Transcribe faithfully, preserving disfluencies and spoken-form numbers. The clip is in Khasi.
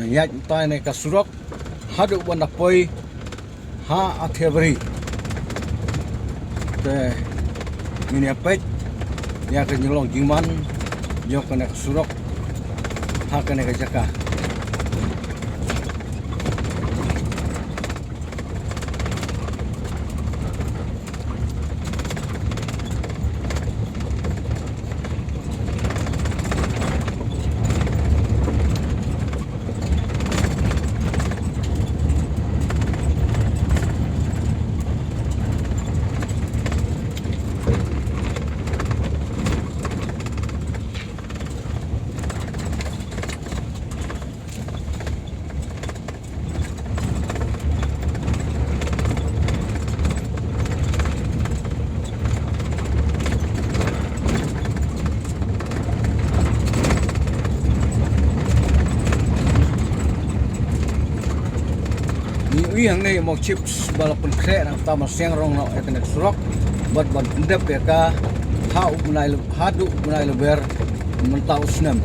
Ïaid mynta ïa kane ka surok haduh ban da poi ha Athiabari. Te ngin ïa peit ïa ka jinglong jingman jong kane ka surok ha kane ka jaka. Ngi ïohi hangne ïa u mawchips ba la pynkhreh na ka bynta ban seng rong noh ïa kane ka surok bad ban pyndep ïa ka ha u bnai, haduh u bnai Lber mynta u snem.